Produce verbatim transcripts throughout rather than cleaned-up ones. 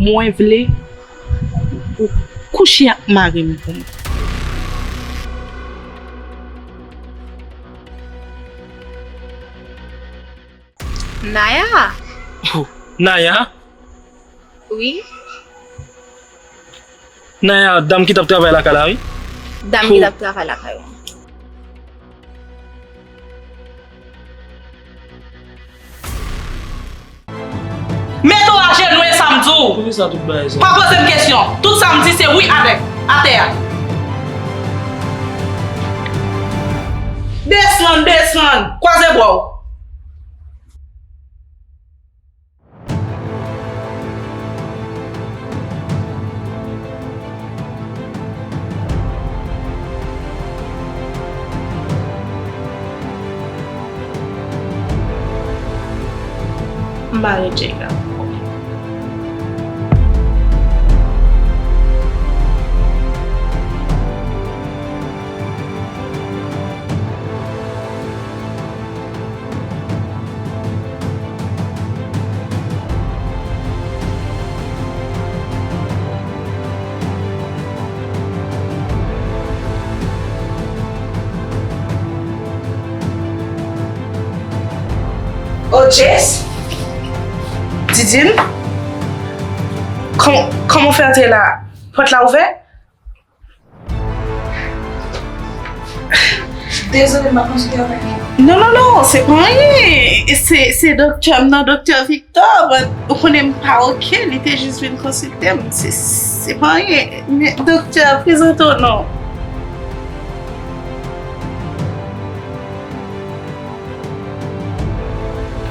Mwen vle ou kouche ak mari m pou mwen. Naya? Oh, Naya? Wi. Naya, dam ki t ap travay lakay la, wi. Dam ki t ap travay lakay ou. Mete w ajenou, e sa m di w. Poukisa tout bagay sa? Pa poze m kesyon. Tout sa m di se wi avèk atè a. Desann, desann. Kwaze bra w. M pa ret Jake la. Oh, Jess? Didine? Kòm-, kòman w fè antre la? Pòt la ouvè? Dezole, m ap konsilte avèk ou. Non, non, non, se pa anyen. Se, se doktè m nan, doktè Victor. But ou konnen m pa oke, li te jis vin konsilte m. Se, se pa anyen. Men, doktè, prezante w non.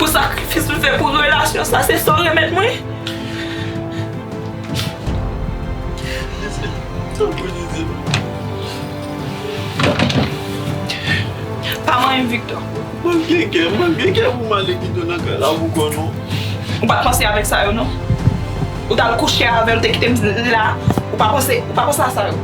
Pou sakrifis m fè pou relasyon sa, se sa w remèt mwen? Tanpri, Didine. Pa manyen m, Victor. Mwen gen kè, mwen gen kè pou m ale kite w nan kay la pou kò nou. Ou pa t panse avèk sa yo, non. Ou t al kouche avè l, ou te kite m la. Ou pa panse, ou pa panse a sa yo.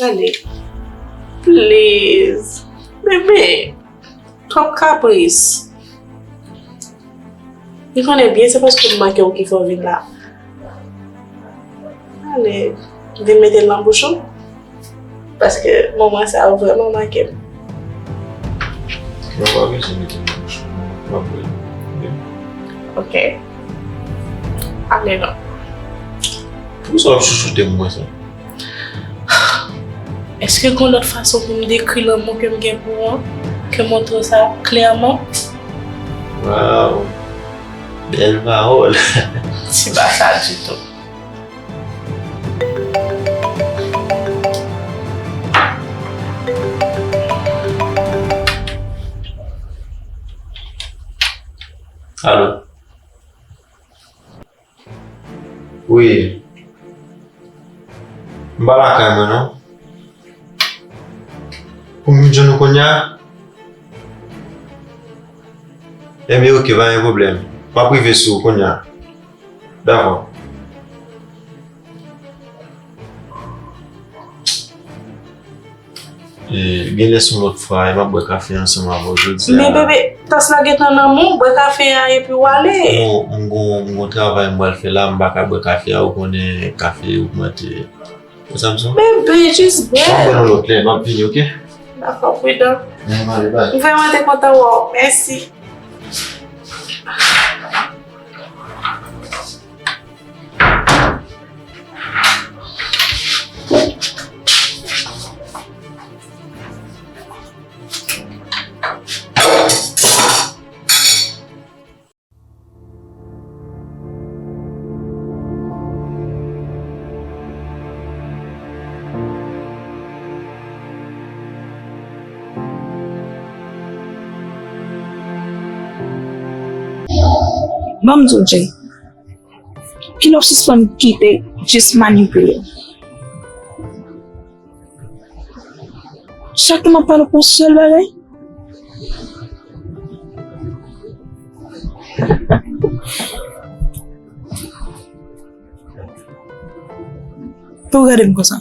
Ale. Please. Bebe. Twòp kapris. Li konnen byen se paske m manke w ki fè w vin la. Ale, vin mete l nan bouch ou. Paske moman sa yo vrèman manke m. Non, pa bezwen mete l nan bouch mwen. M ap bwè l. Ok. Ale non. Poukisa w ap chouchoute m konsa? Èske gen yon lòt fason pou m dekri lanmou ke m gen pou ou an? Ke m montre w sa klèman? Waw! Bèl pawòl! Se pa sa ditou. Alo. Wi. M pa lakay mwen non. Pou m vin jwenn ou kounye a? Ebyen, oke, pa gen pwoblèm. M ap rive sou ou kounye a. Dakò. E, gen lè se yon lòt fwa, e m ap bwè kafe ansanm avè w jodi a. Men bebe, tas la gentan nan men w, bwè kafe a epi w ale. Non, m gon, m gon travay m pral fè la, m pa ka bwè kafe a, ou konnen kafe ogmante. Ou sa m sou? Bebe, jis bwè. M ap bwè l yon lòt lè, m ap vini, oke? Dakò, pridan. M ale, bay. M vrèman te kontan wè w. Mèsi. Ban m di w, Jay. Kilè w sispann kite jis manipile m? Chak tan m ap pale w pou yon sèl bagay. Pou w gade m konsa.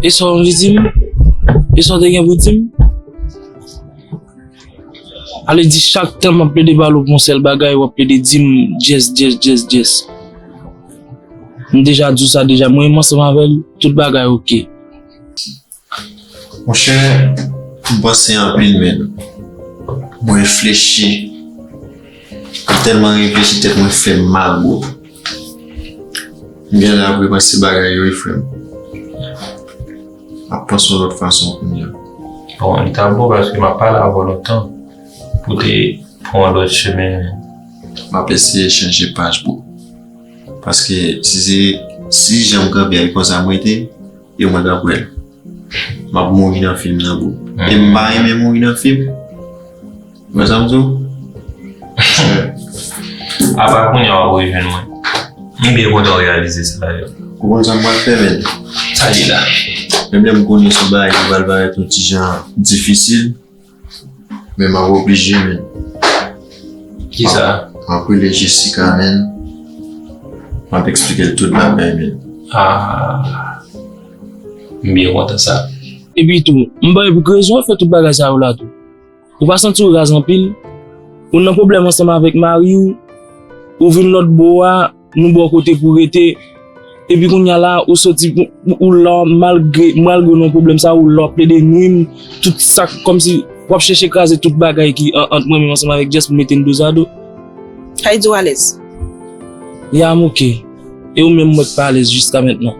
E sa w anvi di m? E sa w te gen pou di m? Ale di chak tan m ap plede pale w pou yon sèl bagay, w ap plede di m Jess, Jess, Jess, Jess. M deja di w sa deja, mwen menm ansanm avè l, tout bagay oke. Monchè, m panse anpil, men mwen reflechi. M tèlman reflechi, tèt mwen fè m mal, bro. M genlè ap repanse bagay yo, wi, frè m. M ap panse yon lòt fason kounye a. Bon, li ta bon paske m ap pale avè w lontan pou te pran yon lòt chemen. M ap eseye chanje paj, bro. Paske si se, si jan m kanpe a, e konsa m rete, e mwen k ap wè l. M ap mouri nan fim nan, bro. E m pa renmen mouri nan fim. Wè sa m di w? Apa kounye a w ap rejwenn mwen. M byen kontan w reyalize sa yo. Ou konn sa m pral fè, men? Sa ye la? Menm lè m konnen se yon bagay ki pral parèt yon ti jan difisil, men m ap oblije, men. Kisa? M ap rele Jessica, men. M ap eksplike l tout bagay, men. Ah, m byen kontan sa. Epi tou, m pa gen pou ki rezon w ap fè tout bagay sa yo la tou. Ou pa santi w raz anpil? Ou nan pwoblèm ansanm avèk mari w, ou vin lòt bò a, nou ba w kote pou w rete, epi kounye a la, ou soti, ou, ou la, malgre, malgre w nan pwoblèm sa, ou la, w ap plede nwi m, tout sa, kòmsi w ap chèche kraze tout bagay ki an, ant mwen menm ansanm avèk Jess pou mete n dozado. Sa vle di w alèz? Ya, m oke. E ou menm, mwen pa alèz jiska mentnan.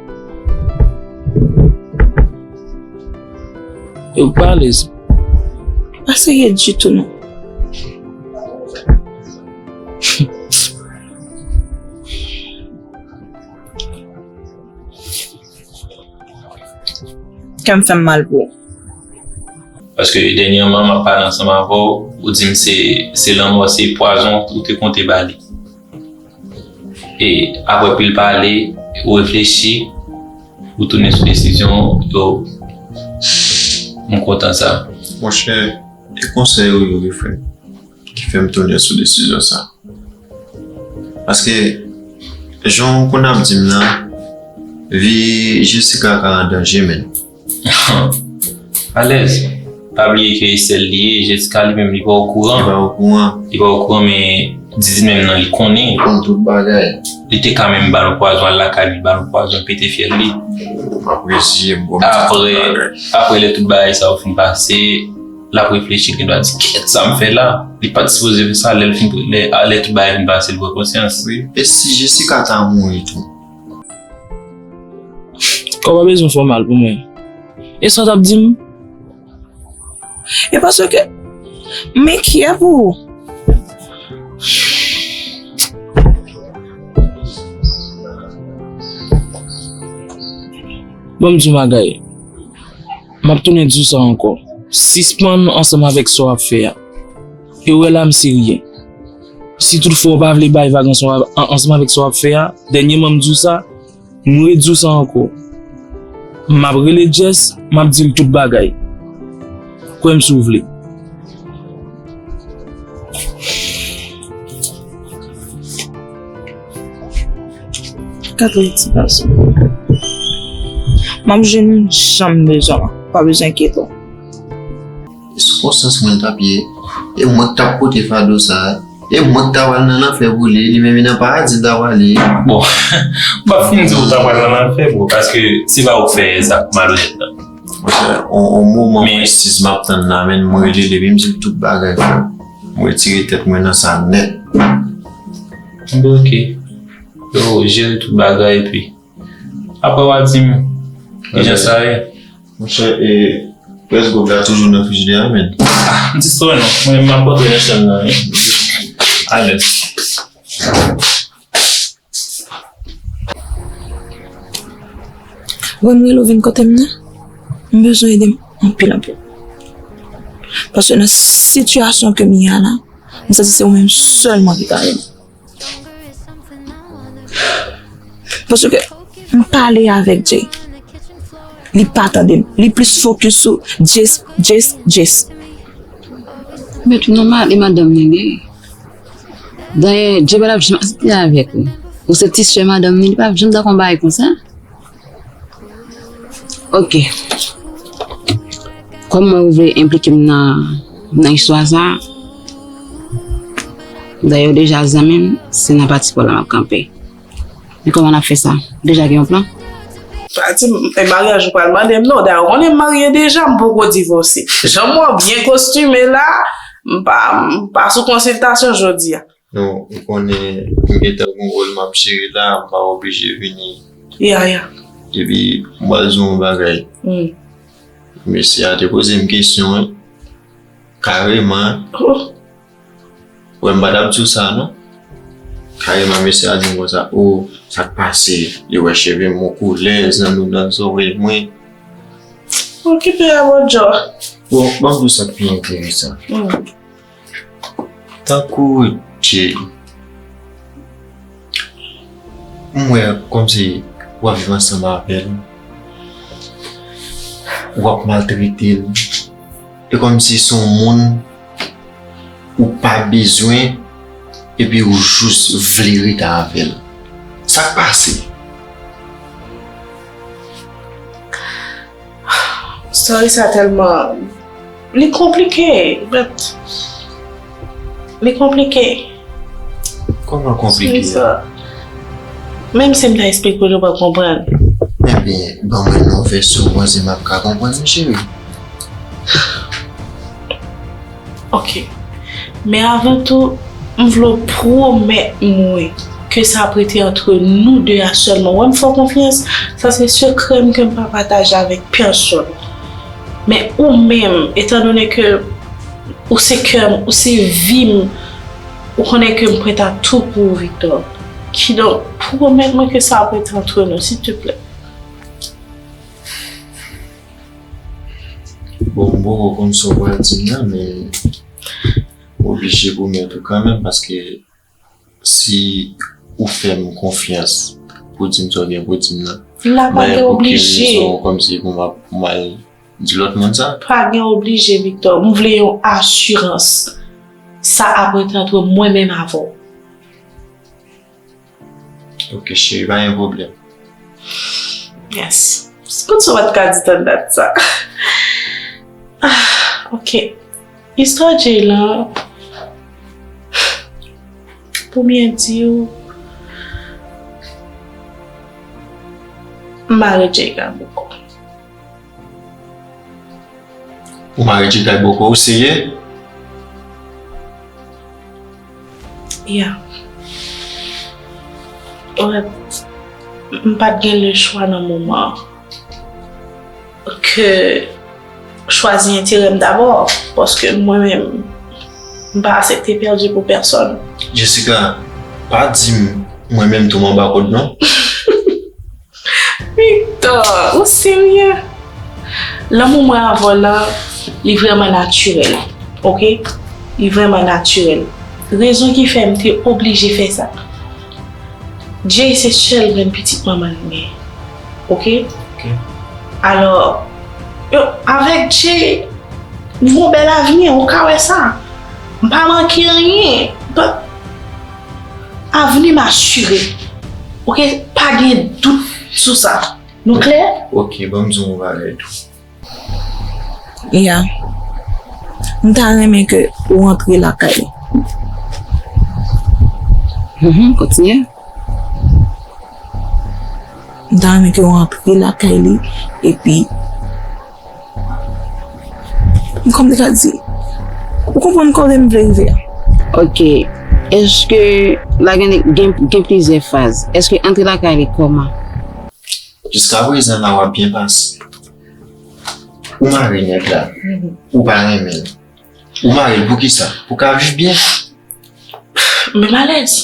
E ou pa alèz? Pa serye ditou, non. Kè m fè m mal pou ou. Paske dènyèman, m ap pale ansanm avè w, ou di m se, se lanmò, se pwazon ou te konte ba li. E apre pil pale, ou reflechi, ou tounen sou desizyon w, yo, m kontan sa. Monchè, e konsèy ou yo, wi, frè m, ki fè m tounen sou desizyon sa. Paske, jan w konn ap di m nan, vi Jessica ka an danje, men. Alèz. Pa bliye ke e sè l li ye, Jessica li menm li pa okouran. Li pa okouran. Li pa okouran, men Didi menm nan li konnen. Li konn tout bagay. Li te ka menm ba nou pwazon, al lakay li, ba nou pwazon, pete fyèl li. M ap reziye m, bro, m di tout bagay. Apre, apre lè tout bagay sa yo fin pase, l ap reflechi, li gendwa di, "Kèt, sa m fè la?" Li pa t sipoze fè sa, lè l fin, lè, lè tout bagay fin pase, l pran konsyans. Wi, e si Jessica ta mouri tou? Kò pa bezwen fè w mal pou mwen. E sa w t ap di m? E paske m enkyè pou ou. Bon, m di w bagay. M ap tounen di w sa ankò. Sispann ansanm avèk sa w ap fè a. E w wè la, m serye. Si toutfwa w pa vle bay vag ansanm, an-, ansanm avèk sa w ap fè a, dènyèman m di w sa, m redi w sa ankò. M ap rele Jess, m ap di l tout bagay. Kwè m si w vle. Gade yon ti gason. M ap jwenn ou jan m bezwen w lan. Pa bezwen enkyete w. E sou konsyans mwen l t ap ye. E mwen k t ap pote fado sa a. E mwen k ta pral nan lanfè pou li. Li menm, li nan paradi l ta prale. Bon, m p ap fin di w ta pral nan lanfè, bro, paske se pa ou k fè sa malonèt lan. Monchè, on, on moman presiz m ap tann la, men m rele li, epi m di l tout bagay, frè. M retire tèt mwen nan sa nèt. Enben, oke. Yo jere tout bagay, epi apre w a di m kijan sa ye. Monchè, e, près gob la toujou nan frijidè a, men. Ah, m di sa w non, mwen m ap rantre nan chanm nan, wi. Alèz. Bon, m rele w vin kote m nan. M bezwen ede m anpil, anpil. Paske nan sitiyasyon ke m ye a la, m santi se ou menm sèlman ki ka ede m. Paske m pale avèk Jay. Li pa tande m. Li plis fokis sou Jess, Jess, Jess. Mèt non mal e madanm li li. Dayè, Jay pa t ap janm aksepte avèk ou. Ou se ti sè madanm li, li pa t ap janm dakò yon bagay konsa. Ok. Kòm mwen, ou vle enplike m nan, nan istwa sa, dayè, w deja zanmi m, se nan pati pa w la m ap kanpe. Men kòman n ap fè sa? Deja gen yon plan? Pati, e maryaj ou pral mande m non. Dayè, ou konnen m marye deja, m poko divòse. Jan m wè w byen kostime la, m pa, m pa sou konsiltasyon jodi a. Non, ou konnen, m gentan gon wòl m ap jere la, m pa oblije vini. Ya, ya. Epi, m pral di w yon bagay. Hmm. Mesye a te poze m kesyon, wi. Kareman. Oh. Wè, m pa t ap di w sa, non. Kareman, mesye a di m konsa, o, sa k pase? Li wè cheve m yon koulè, zanno nan zòrèy mwen. Okipe a, bòdjò. Bon, ban m di w sa k pi enteresan. Hmm. Tankou Jay, m wè kòmsi w ap viv ansanm avè l, w ap maltrete l. E kòmsi se yon moun ou pa bezwen, epi ou jis vle rete avè l. Sa k pase? Story sa tèlman, li konplike, but li konplike. Kòman konplike? Menm si m ta esplike w, ou p ap konprann. Ebyen, ban mwen yon vèsyon, ou panse m ap ka konprann, cheri? Ok. Men avan tou, m vle w pwomèt mwen ke sa ap rete antre nou de a sèlman. Ou wè m fè w konfyans, sa se sekrè m ke m pa pataje avèk pèsonn. Men ou menm, etandone ke ou se kè m, ou se vi m, ou konnen ke m prèt a tou pou ou, Victor. Kidonk, pwomèt mwen ke sa ap rete antre nou, silteplè. Bon, m poko konn sa w pral di m nan, men m oblije pwomèt ou kanmenm, paske si ou fè m konfyans pou di m sa w gen pou di m nan, m pa gen oblije. Rezon kòmsi pou m ap, pou m al di lòt moun sa? Pa gen oblije, Victor. M vle yon asirans. Sa ap rete antre mwen menm avè w. Ok, cheri, pa gen pwoblèm. Yes. Kote sa w pa t ka di tann dat sa? Ah, ok. Istwa Jay lan, pou byen di w, m mare Jay kay bòkò. Ou mare Jay kay bòkò, ou serye? Ya. Wè, m pa t gen lechwa nan moman an ke chwazi enterè m dabò, paske mwen menm, m pa aksepte pèdi pou pèsonn. Jessica, pa di m mwen menm tou m anba kòd non. Victor, ou serye? Lanmou mwen avè w lan, li vrèman natirèl, oke? Li vrèman natirèl. Rezon ki fè m te oblije fè sa. Jay se sèl grenn pitit manman l gen, oke? Ok. Alò, yo, avèk Jay, m gon bèl avni, ou ka wè sa. M pa manke anyen. But, avni m asire. Oke, pa gen dout sou sa. Nou klè? Ok, ban m di w yon bagay tou. Ya. M ta renmen ke ou antre lakay li. Mhm, kontinye. M ta renmen ke ou antre lakay li, epi, kòman m te ka di? Ou konprann kote m vle rive a? Ok. Èske la gen, gen, gen plizyè faz? Èske antre lakay li kòman? Jiskaprezan la, w ap byen pase. Ou mare nèg la, ou pa renmen l. Ou mare l poukisa? Pou w ka viv byen? Men m alèz.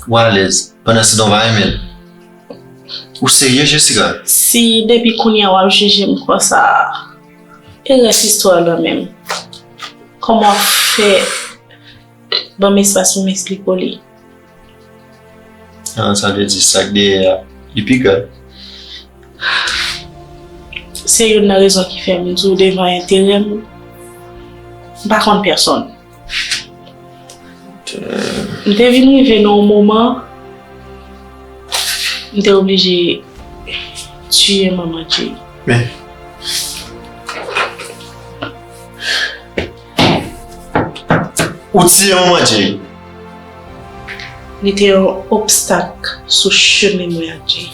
Ou alèz. Pandansetan w pa renmen l. Ou serye, Jessica? Si depi kounye a w ap jije m konsa, e rès istwa lan menm? Kòman w ap fè ban m espas pou m esplike w li? Ah, sa vle di sa k dèyè a, li pi grav. Se youn nan rezon ki fè m di w devan enterè m, m pa konn pèsonn. M te vin rive nan yon moman, m te oblije tiye manman Jay. Men, Ou tiye manman Jay. Li te yon obstak sou chemen mwen ak Jay.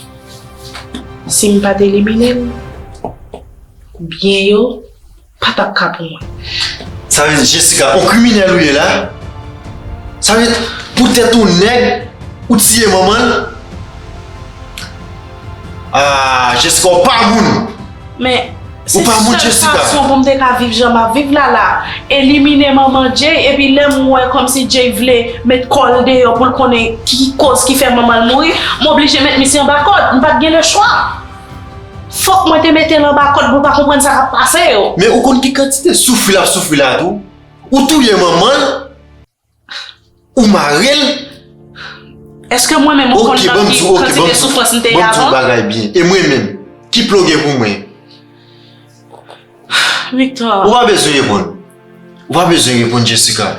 Si m pa t elimine l, byen yo pa t ap ka pou mwen. Sa vle di Jessica, yon kriminèl ou ye la? Sa vle di poutèt yon nèg ou tiye manman l? Ah, Jessica, ou pa moun! Men, se sèl fason pou m te ka viv jan m ap viv la la. Elimine manman Jay, epi lè m wè kòmsi Jay vle met kò l deyò pou l konnen ki koz ki fè manman l mouri, m oblije met misye anba kòd. M pa t gen lechwa. Fòk mwen te mete l anba kòd pou l pa konprann sa k ap pase yo. Men ou konn ki kantite soufri l ap soufri la tou? Ou touye manman l, ou mare l. Èske mwen menm ou konn nan ki kantite soufrans m te ye avan? Ban m di w bagay byen. E mwen menm, ki plan w gen pou mwen? Victor. Ou pa bezwen reponn. Ou pa bezwen reponn, Jessica.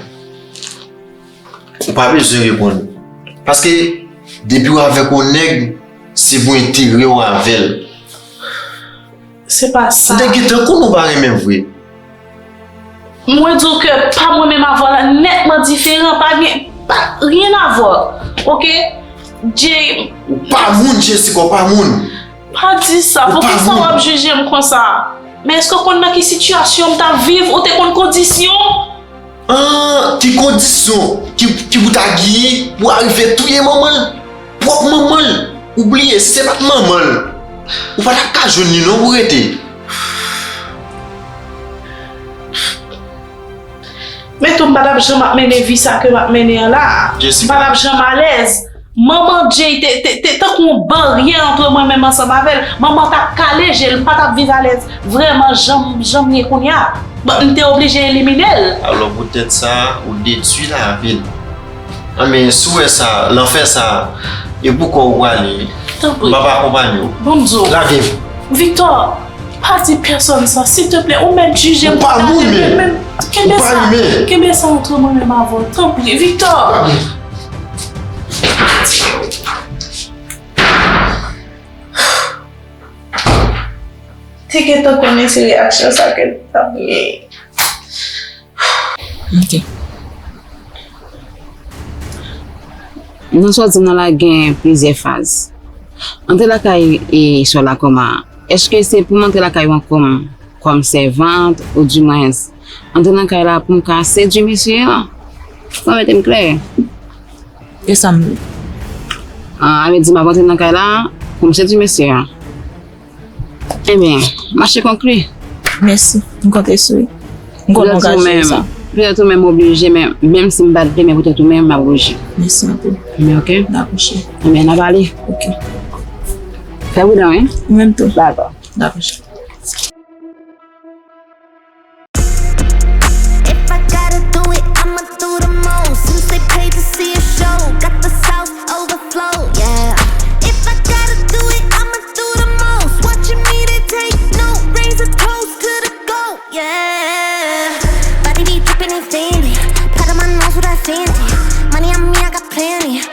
Ou pa bezwen reponn. Paske, depi w avèk yon nèg, se pou enterè w avè l. Se pa sa. M te gentan konnen w pa renmen m vre. Mwen di w ke pa mwen menm avè w la nètman diferan, pa gen, pa, rien à voir. Oke? Jay. Ou pa moun, Jessica, ou pa moun. Pa di sa. Poukisa w ap jije m konsa? Men èske w konn nan ki sitiyasyon m t ap viv? Ou te konn kondisyon? Ah, ki kondisyon ki, ki pou ta genyen pou w arive touye manman l? Pwòp manman l! Ou bliye, si se pa t manman l, ou pa t ap ka jwenn li non pou rete. Men tou, m pa t ap janm ap mennen vi sa ke m ap mennen an la. Jessica. M pa t ap janm alèz. Manman Jay te, te, te tankou yon baryè antre mwen menm ansanm avè l. Manman t ap kale je l, m pa t ap viv alèz vrèman jan m, jan m ye kounye a. Bon, m te oblije elimine l. Alò, poutèt sa, ou detwi lavi l. Anben, si w wè sa, lanfè sa, e pou kò w prale. Tanpri. M p ap akonpanye w. Ban m di w. Lage m. Victor, pa di pèsonn sa, silteplè, ou mèt jije m, kondane m, men, men, kenbe sa, kenbe sa antre mwen menm avè w, tanpri, Victor. Te gentan konnen se reyaksyon sa ke l t ap genyen. Ok. Nan sa w di m nan la gen plizyè faz. Antre lakay e sè w la kòman? Èske se pou m antre lakay ou an kòm, kòm sèvant, oudimwens antre nan kay la pou m ka sedui mesye an? Fò w mete m klè. E sa m vle. Ah, sa vle di m ap antre nan kay la pou m sedui mesye an. Ebyen, mache konkli. Mèsi. M konte sou ou. M konnen w ka jere sa. Petèt ou menm, petèt ou menm oblije, men menm si m pa t vle, men petèt ou menm m ap oblije. Mèsi anpil. Men ok. Dakò, cheri. Ebyen, n ap ale. Ok. Fè pridan, wi. Ou menm tou. Dakò. Dakò, cheri. If I gotta do it, I'ma do the most. Since they paid to see a show, got the South overflow, yeah. If I gotta do it, I'ma do the most. Watching me, they take no rings or toes to the goal, yeah. Body be dripping in Fendi, powder my nose with that Fenty. Money on me, I got plenty.